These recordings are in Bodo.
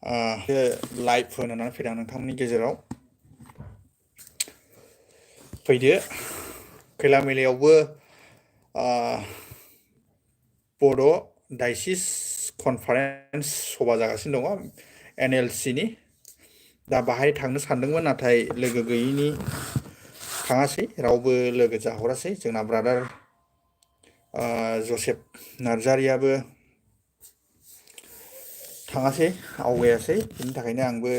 लाइभ होनानै फैदों नोंथांमोननि गेजेराव फैदो खैला मैलायावबो बड' डाइसिस कनफारेन्स सभा जागासिनो दङ NLC नि दा बाहाय थांनो सानदोंमोन नाथाय लोगो गैयैनि थाङासै रावबो लोगो जाहरासै जोंना ब्रादार जसेफ नार्जारियाबो थाङासै आवगायासै बिनि थाखायनो आंबो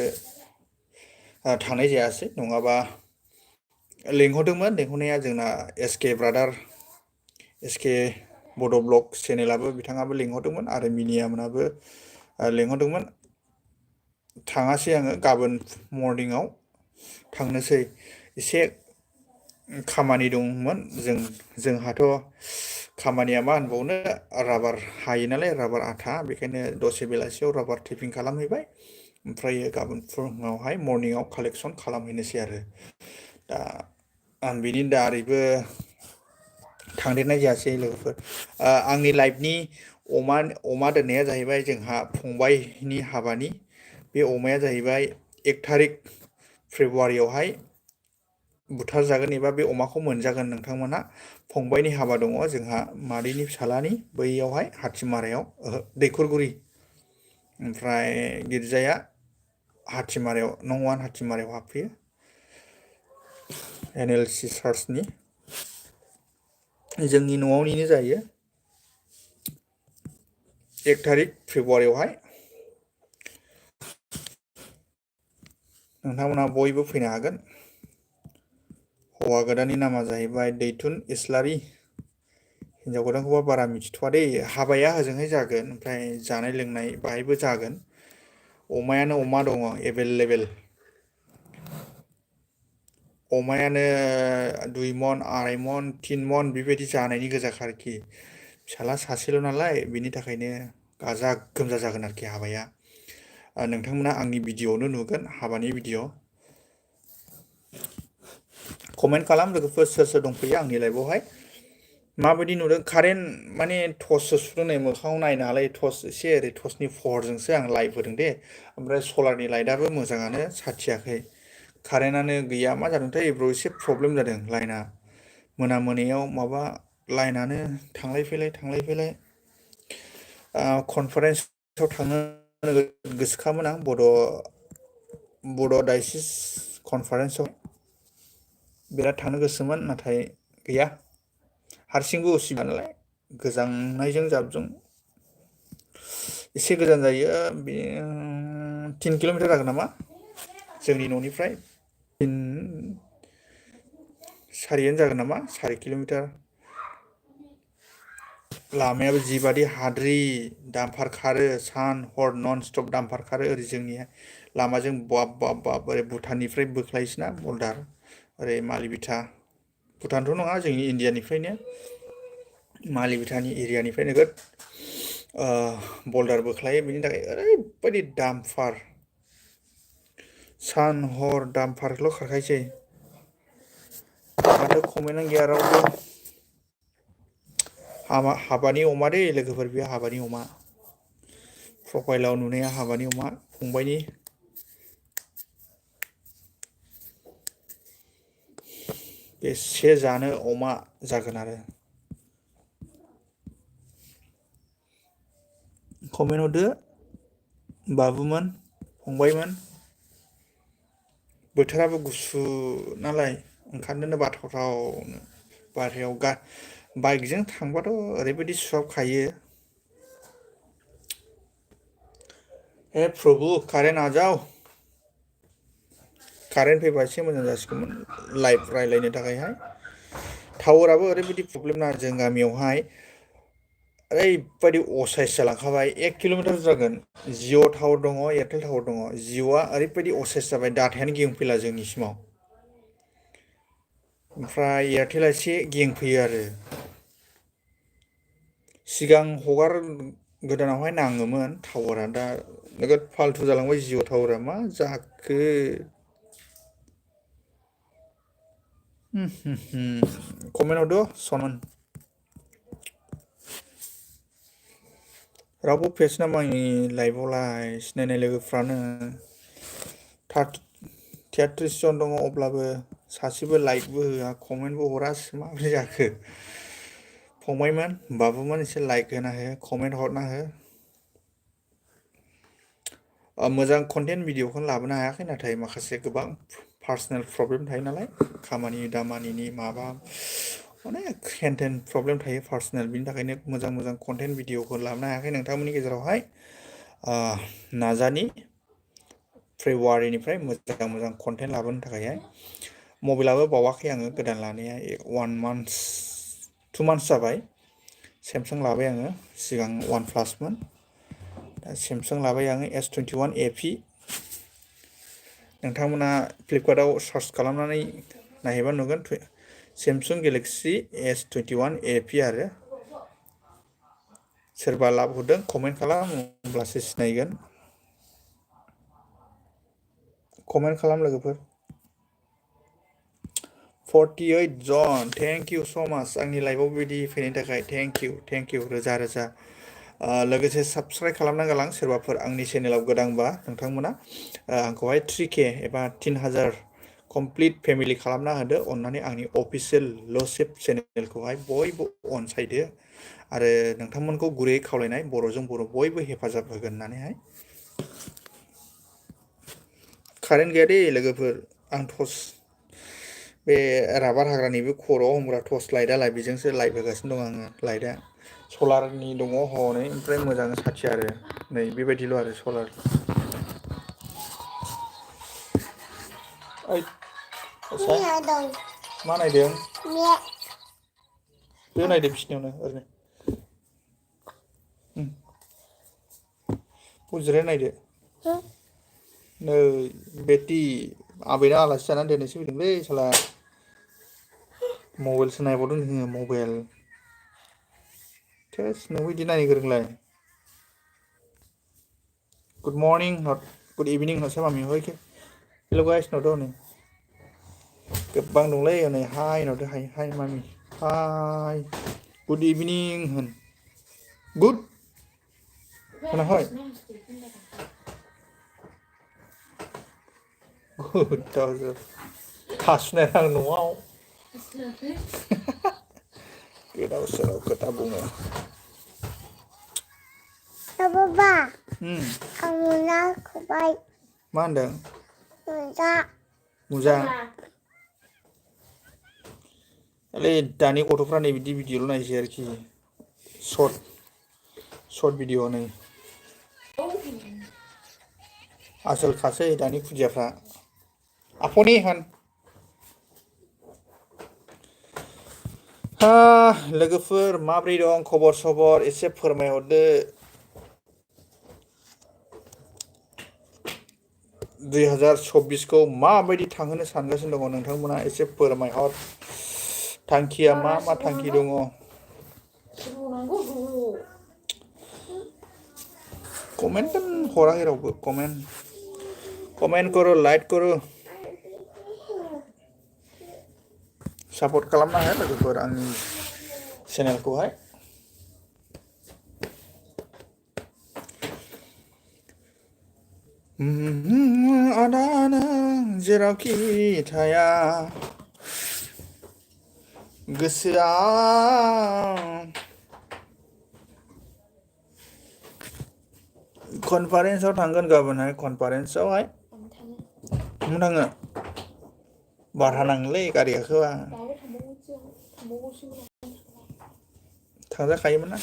थांनाय जायासै नङाबा लिंहरनाया जोंना SK ब्रादार SK बड' ब्लग चेनेलाबो बिथाङाबो लिंहरदोंमोन आरो मिनियामोनाबो लिंहरदोंमोन थाङासै आङो गाबोन मर्निंआव थांनोसै एसे खामानि दंमोन जोंहाथ' खामानिया मा होनबावनो राबार हायो नालाय राबार आथा बेखायनो दसे बेलासियाव राबार टेपिं खालामहैबाय ओमफ्राय गाबोन फुङावहाय मर्निंआव कालेक्सन खालामहैनोसै आरो दा आं बिनि दारैबो थांदेरनाय जायासै लोगोफोर आंनि लाइफनि अमा दोननाया जाहैबाय जोंहा फंबायनि हाबानि बे अमाया जाहैबाय 1 तारिख फेब्रुवारियावहाय बुथारजागोन एबा बे अमाखौ मोनजागोन नोंथांमोना फंबायनि हाबा दङ जोंहा मादैनि फिसालानि बैयावहाय हाथिमारायाव दैखरगुरि ओमफ्राय गिर्जाया हाथिमारायाव नं 1 हाथिमारायाव हाबफैयो NLC चार्चनि जोंनि न'आवनिनो जायो 1 तारिख फेब्रुवारियावहाय नोंथांमोना बयबो फैनो हागोन हौवा गोदाननि नामा जाहैबाय दैथुन इस्लारि हिन्जाव गोदानखौबा बारा मिथिथ'वा दे हाबाया होजोंहाय जागोन ओमफ्राय जानाय लोंनाय बाहायबो जागोन अमायानो अमा दङ एभेलेबेल अमायानो 2 मन 2.5 मन 3 मन बेबायदि जानायनि गोजाखा आरोखि फिसाला सासेल' नालाय बिनि थाखायनो गाजा गोमजा जागोन आरोखि हाबाया नोंथांमोना आंनि भिडिअ'आवनो नुगोन हाबानि भिडिअ कमेन्ट खालाम लोगोफोर सोर सोर दंफैयो आंनि लाइभआवहाय माबायदि नुदों कारेन्ट माने टर्चसो सुदों नै मोखाङाव नायनो हालाय टर्च एसे ओरै टर्चनि फहरजोंसो आं लाइभ होदों दे ओमफ्राय सलारनि लाइटआबो मोजाङानो साथियाखै कारेन्टआनो गैया मा जादोंथाय एब्र' एसे प्रब्लेम जादों लाइना मोनायाव माबा लाइनानो थांलाय फैलाय कनफारेन्सआव थांनो गोसोखामोन आं बड' डाइसिस कनफारेन्सआव बिराद थांनो गोसोमोन नाथाय गैया हारसिंबो उसुबिदा नालाय गोजांनायजों जाबजों एसे गोजान जायो 3 किल'मिटार जागोन नामा जोंनि न'निफ्राय 4 जागोन नामा 4 किल'मिटार लामायाबो जिबादि हाद्रि दामफार खारो सान हर नन स्टप दामफार खारो ओरै जोंनि लामाजों बाब ओरै भुटाननिफ्राय बोख्लायसैना बर्डार ओरै मालिबिथा भुटानथ' नङा जोंनि इण्डियानिफ्रायनो मालिबिथानि एरियानिफ्राय नोगोद बल्डार बोख्लायो बिनि थाखाय ओरैबायदि दामफार सान हर दामफारल' खारखायसै माथो कमेन्टआनो गैया रावबो हाबानि अमा दै लोगोफोर बे हाबानि अमा प्रफाइलाव नुनाया हाबानि अमा फंबायनि बेसे जानो अमा जागोन आरो कमेन्ट हरदो बाबुमोन फंबायमोन बोथोराबो गुसु नालाय ओंखारनोनो बाथावथावनो बारहायाव बाइकजों थांबाथ' ओरैबायदि सुहाबखायो हे प्रभु कारेन्ट आ जाओ कारेन्ट फैबा एसे मोजां जासिगौमोन लाइभ रायलायनो थाखायहाय टावाराबो ओरैबायदि प्रब्लेम ना जों गामियावहाय ओरैबायदि असाइस जालांखाबाय 1 किल'मिटार जागोन जिअ टावार दङ एयारटेल टावार दङ जिअआ ओरैबायदि असाइस जाबाय डाटायानो गेंफैला जोंनिसिमाव ओमफ्राय एयारटेला एसे गेंफैयो आरो सिगां हगार गोदानावहाय नाङोमोन टावारा दा नोगोद फाल्थु जालांबाय जिअ टावारा मा जाखो कमेन्ट हरदो सनमोन रावबो फेस नामा आंनि लाइभआवलाय सिनायनाय लोगोफ्रानो 33 जन दङ अब्लाबो सासेबो लाइकबो होआ कमेन्टबो हरासो माबोरै जाखो फंबायमोन बाबुमोन एसे लाइक होना हो कमेन्ट हरना हो मोजां कन्टेन्ट भिडिअखौनो लाबोनो हायाखै नाथाय माखासे गोबां पार्सनेल प्रब्लेम थायो नालाय खामानि दामानिनि माबा अनेक हेनटेन प्रब्लेम थायो पार्सनेल बिनि थाखायनो मोजां कन्टेन्ट भिडिअखौ लाबोनो हायाखै नोंथांमोननि गेजेरावहाय नाजानि फेब्रुवारिनिफ्राय मोजां कन्टेन्ट लाबोनो थाखायहाय मबाइलाबो बावाखै आङो गोदान लानाया 2 मान्थ्स जाबाय सेमसां लाबाय आङो सिगां वान प्लासमोन दा सेमसां लाबाय आङो S21 FE नोंथांमोना फ्लिपकार्टआव सार्च खालामनानै नायहैबा नुगोन सेमसां गेलेक्सि S21 FE आरो सोरबा लाबोदों कमेन्ट खालाम होमब्लासो सिनायगोन कमेन्ट खालाम लोगोफोर 48 जन थेंक इउ स' माच आंनि लाइभआव बेबायदि फैनायनि थाखाय थेंक इउ रोजा रोजा लोगोसे साबस्क्राइब खालामना गालां सोरबाफोर आंनि चेनेलाव गोदांबा नोंथांमोना आंखौहाय 3K एबा 3000 कमप्लिट फेमिलि खालामना होदो अननानै आंनि अफिसियेल ल'शिप चेनेलखौहाय बयबो अनसायदो आरो नोंथांमोनखौ गुरैयै खावलायनाय बर'जों बर' बयबो हेफाजाब होगोन होननानैहाय कारेन्ट गैया दे लोगोफोर आं टर्च बे राबार हाग्रानि बे खर'आव हमग्रा टर्च लाइटआलाय बेजोंसो लाइट होगासिनो दं आङो लाइटआ सलारनि दङ हनै ओमफ्राय मोजां साथि आरो नै बेबायदिल' आरो सलार ओइ मा नायदों बे नायदो बिसिनायावनो ओरैनो जिरायना नायदो नै बेटि आबैना आलासि जानानै दोननोसो फैदोंलै साला मबाइलसो नायबावदों जोङो मबाइल थोस नोंबो बिदि नायनो गोरोंलाय गुड मर्निं गुड इभिनिं हरसै मामि हयखे हेल' गाइस होनहरदो हनै गोबां दंलै हनै हाय होनहरदो हाय मामि हाय गुड इभिनिं होन गुड खोनाहय हासुनाय आं न'आव गोदाव सोराव खोथा बुङो बाबा आं मुजा खुबाय मा होनदों मुजा ओलै दानि गथ'फ्रा नै बिदि भिडिअ'ल' नायसै आरोखि सर्ट भिडिअ नै आसोल खासै दानि खुदियाफ्रा आफ'नि होन लोगोफोर माब्रै दं खबर सबर एसे फोरमायहरदो 2024खौ माबायदि थांहोनो सानगासिनो दङ नोंथांमोना एसे फोरमायहर थांखिया मा थांखि दङ कमेन्ट हराखै रावबो कमेन्ट करो लाइक करो सापर्ट खालामना हो लोगोफोर आंनि चेनेलखौहाय आदा नों जेरावखि थाया गोसोआ कनफारेन्सआव थांगोन गाबोनहाय कनफारेन्सआवहाय थाङो भारा नाङोलै गारि गाखोबा थांजाखायोमोन ना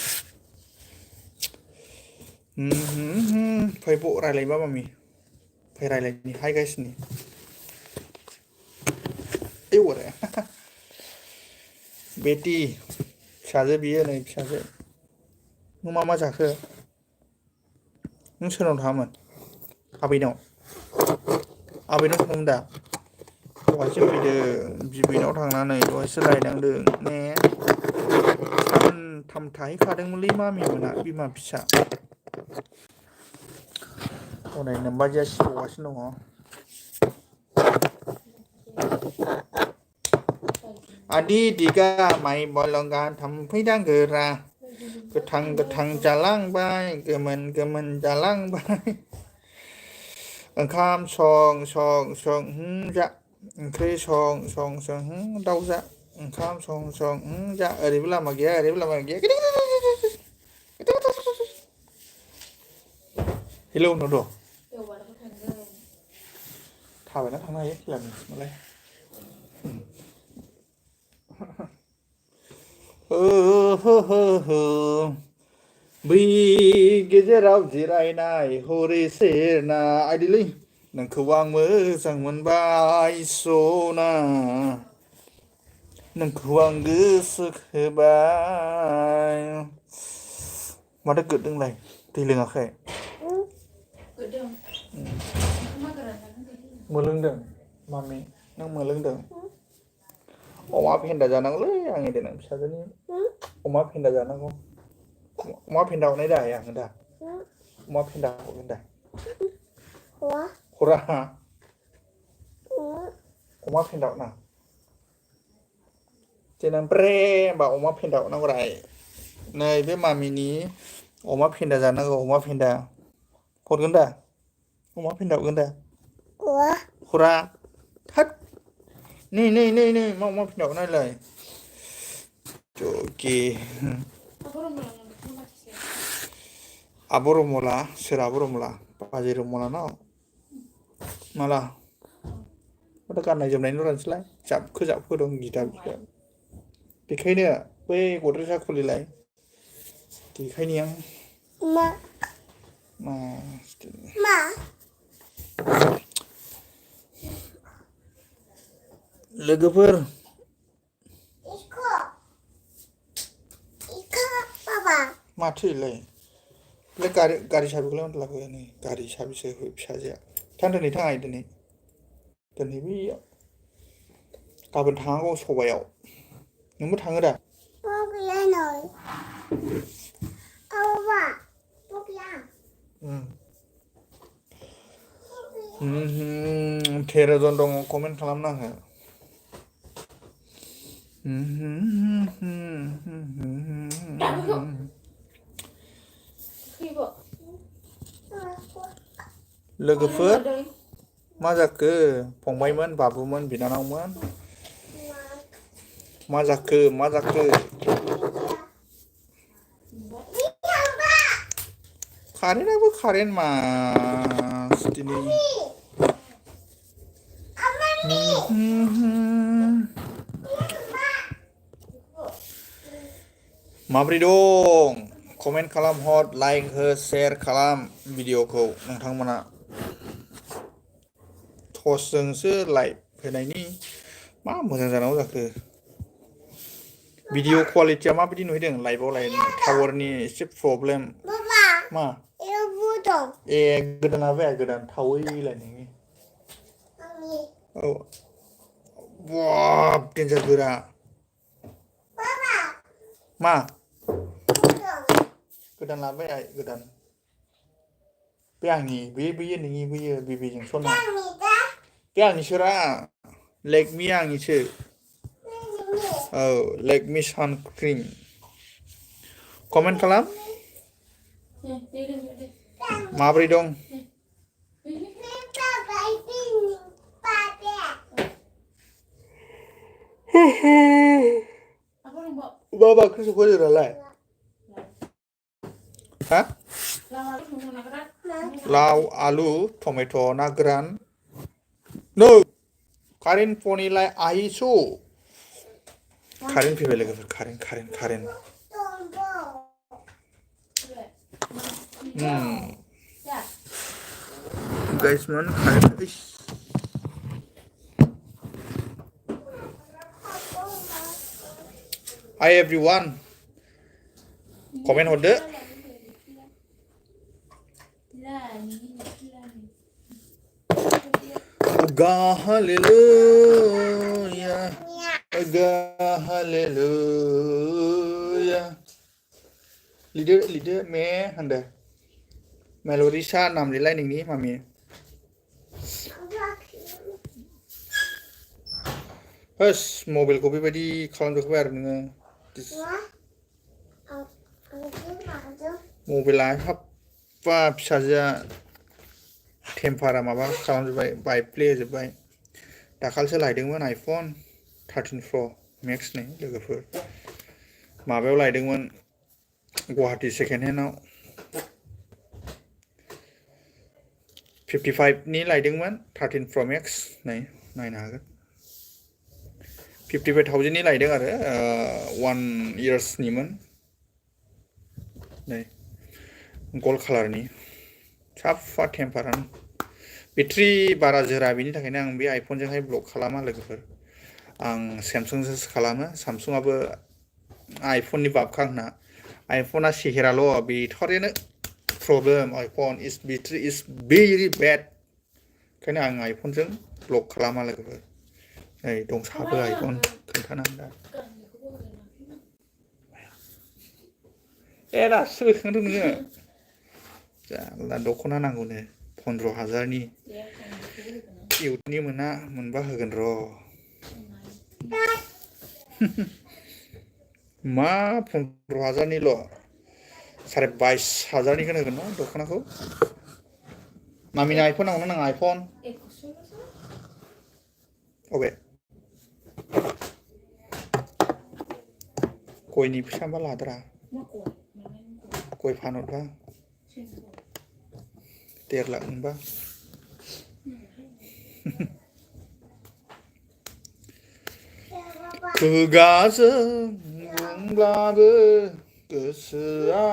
फैब' रायलायबा मामि फै रायलायनि हाय गाइसनि बेटि फिसाजो बियो नै फिसाजो नों मा जाखो नों सोरनाव थाङामोन आबैनाव थांदों दा दहायसो फैदों बिबैनाव थांनानै दहायसो लायनांदों ने सानथाम थाहैखादोंमोनलै मामि मोना बिमा फिसा हनै नोमबाजैया सिखावगासिनो दङ आदि दिगा माइ बलंगा थाम्फै दांगोरा गोथां गोथां जालांबाय गोमोन गोमोन जालांबाय ओंखाम सं जा ओंख्रि सं दाउ जा ओंखाम सं जा ओरैबो लामा गैया ओरैबो लामा गैया हेलौ नद' थाबायना थांनो हायो खेलानि मालाय बै गेजेराव जिरायनाय हरै सेरना आइदिलै नोंखौ आं मोजां मोनबाय सना नोंखौ आं गोसो होबाय माथो गोदोंलाय दै लोङाखै मोलोंदों मामि नों मोलोंदों अमा फेन्दा जानांगौलै आंनि देनां फिसाजोनि अमा फेन्दा जानांगौ अमा फेन्दा हरनाय दा आङो दा अमा फेन्दा हरगोन दा हरा अमा फेन्दा हरना देनां ब्रे होनबा अमा फेन्दा हरनांगौ नै बे मामिनि अमा फेन्दा जानांगौ अमा फेन्दा हरगोन दा अमा फेन्दा हरगोन दा हरा थोद नै मा अमा फेन्दा हरनायलाय जखि आब' रमला सोर आब' रमला बाजै रमलानाव माला माथो गाननाय जोमनायनिल' रानसैलाय जाबखो दं गिदार बेखायनो बै गद्रेजा खुलिलाय देखायनि आं मा लोगोफोर माथो इलाय गारि साबिखौलाय मानो लाबोआ नै गारि साबिसो फिसाजोआ थां दिनै दिनै बैयाव गाबोन थांनांगौ सबायाव नोंबो थाङो दा तेर'जन दङ कमेन्ट खालामना हो लोगोफोर मा जाखो फंबायमोन बाबुमोन बिनानावमोन मा जाखो कारेन्टआबो कारेन्ट मा दिनै माब्रै दं कमेन्ट खालाम हर लाइक हो शेयार खालाम भिडिअखौ नोंथांमोना टर्चजोंसो लाइभ होनायनि मा मोजां जानांगौ जाखो भिडिअ क्वालिटिया माबायदि नुहैदों लाइभआवलाय टावारनि एसे प्रब्लेम मा ए गोदाना बे गोदान थावैलाय नोंनि औ बाब देन्जार गोरा मा गोदान लाबाय गोदान बे आंनि बैयो नोंनि बैयो बेबेजों सना बे आंनिसोरा लेकमि आंनिसो औ लेकमि सानक्रिम कमेन्ट खालाम माब्रै दं मा ओंख्रि संखो जोंनालाय हा लाव आलु टमेट' ना गोरान नो कारेन्ट फनिलाय आइसु कारेन्ट फैबाय लोगोफोर कारेन्ट गाइसमोन कारेन्ट हाय एभ्रिवान कमेन्ट हरदो हालेलुया लिरदो मे होनदो मेल'रिसा नाम लिरलाय नोंनि मामि होस मबाइलखौ बेबायदि खालामजोबबाय आरो नोङो मबाइला हाब्बा फिसाजोआ टेम्पारा माबा खालामजोब्बाय बाइप्ले होजोब्बाय दाखालिसो लायदोंमोन आइफन 13 प्र मेक्स नै लोगोफोर माबायाव लायदोंमोन गुवाहाटी सेकेन्ड हेन्डआव 55 नि लायदोंमोन 13 प्र मेक्स नै नायनो हागोन 55,000 नि लायदों आरो 1 इयार्सनिमोन नै गल्ड कालारनि साफा टेम्पारानो बेटारि बारा जोरा बेनि थाखायनो आं बे आइफनजोंहाय ब्लग खालामा लोगोफोर आं सेमसांजोंसो खालामो सामसुंआबो आइफननि बाबखा आंना आइफना सेहेराल' बेटारियानो प्रब्लेम आइफन इस बेटारि इस भेरि बेड ओंखायनो आं आइफनजों ब्लग खालामा लोगोफोर नै दंसाबो आइफन खोन्थाना दा दासो बेखांदों नोङो जाला दख'ना नांगौनो 15,000नि इउथनि मोनबा होगोन र' मा 15,000निल' 22,500निखौनो होगोन ना दख'नाखौ मामिना आइफन नांगौना नाङा आइफन अबे गयनि फैसाबा लादरा गय फानहरबा 1.5 लाख मोनबा खुगाजों बुंब्लाबो गोसोआ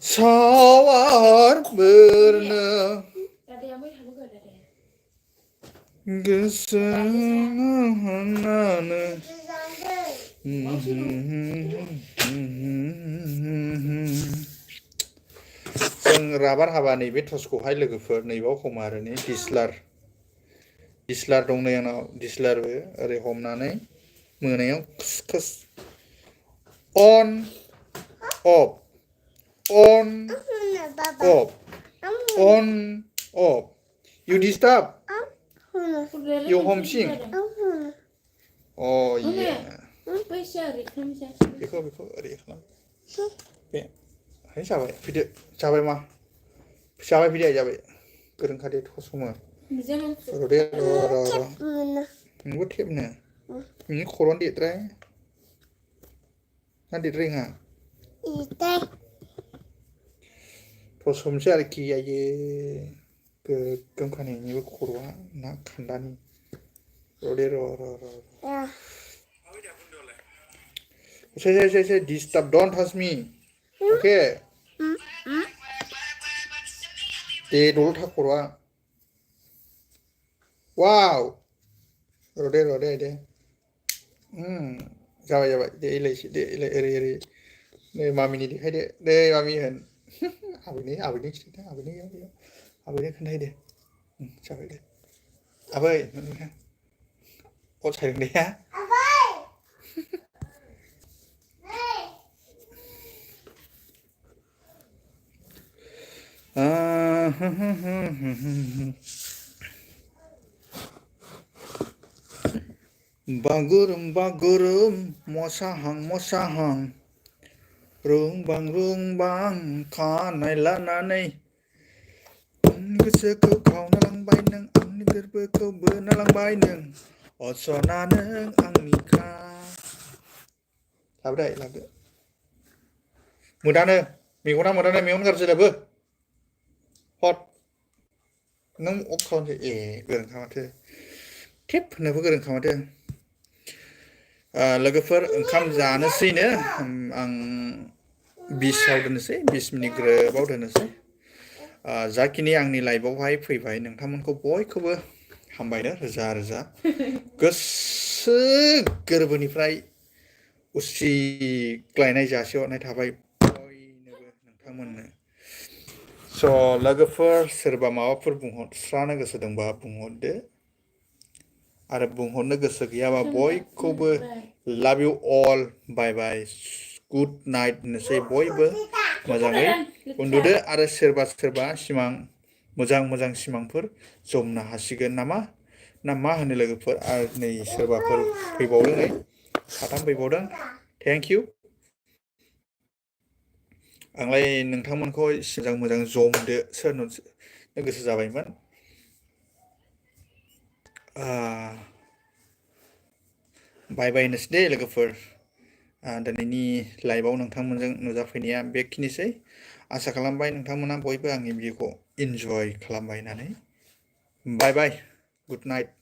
सावार बेरनो गोसो होननानै जों राबार हाबा नैबे टर्चखौहाय लोगोफोर नैबाव हमो आरो नै दिसलार दं नै आंनाव दिसलारबो ओरै हमनानै मोनायाव खुस on off on off on off you disturb you home sing oh yeah बेखौ ओरै खालाम बे है जाबाय फैदो जाबाय मा जाबाय फैदो जाबाय गोरोंखादे थसमो र' नोंबो टेपनो नोंनि खर'आनो देरद्राय ना देरद्रायङा थसमसै आरोखि आयो गोगोमखानिनिबो खर'आ ना खान्दानि say disturb don't touch me okay दे दल था खर'आ वाव रदे जाबाय दे इलायसै दे इलाय ओरै नै मामिनि देखायदो दे मामि होन आबैनो खिन्था आबैनो खोन्थादो जाबाय दे आबै अर सायदों दे हा बागुरुम मोसाहां रुंबां खानाय लानानै गोसोखौ खावना लांबाय नों आंनि गोरबोखौ बोना लांबाय नों अजना नों आंनिखा लाबदो मोदानो मेगन गाज्रि जालाबो हट नों अफ खालामसै गोरोंखा माथो टेप होननोबो गोरोंखा माथो लोगोफोर ओंखाम जानोसैनो आं 20 दोननोसै 20 मिनिट ग्रोबाव दोननोसै जाखिनि आंनि लाइफआवहाय फैबाय नोंथांमोनखौ बयखौबो हामबायनो रोजा गोसो गोरबोनिफ्राय उसिग्लायनाय जासिहरनाय थाबाय बयनोबो नोंथांमोननो स' लोगोफोर सोरबा माबाफोर बुंहरस्रानो गोसो दंबा बुंहरदो आरो बुंहरनो गोसो गैयाबा बयखौबो लाभ इउ अल बाय गुड नाइट होननोसै बयबो मोजाङै उन्दुदो आरो सोरबा सिमां मोजां सिमांफोर जमनो हासिगोन नामा ना मा होनो लोगोफोर? आरो नै सोरबाफोर फैबावदों, नै साथाम फैबावदों। Thank you. आंलाय नोंथांमोनखौ मोजां जमदो सोरनो गोसो जाबायमोन। बाय बाय होनोसै दे लोगोफोर। दिनैनि लाइभआव नोंथांमोनजों नुजाफैनाया बेखिनिसै। आसा खालामबाय नोंथांमोना बयबो आंनि भिडिअखौ इन्जय खालामबाय होननानै। बाय बाय, गुड नाइट।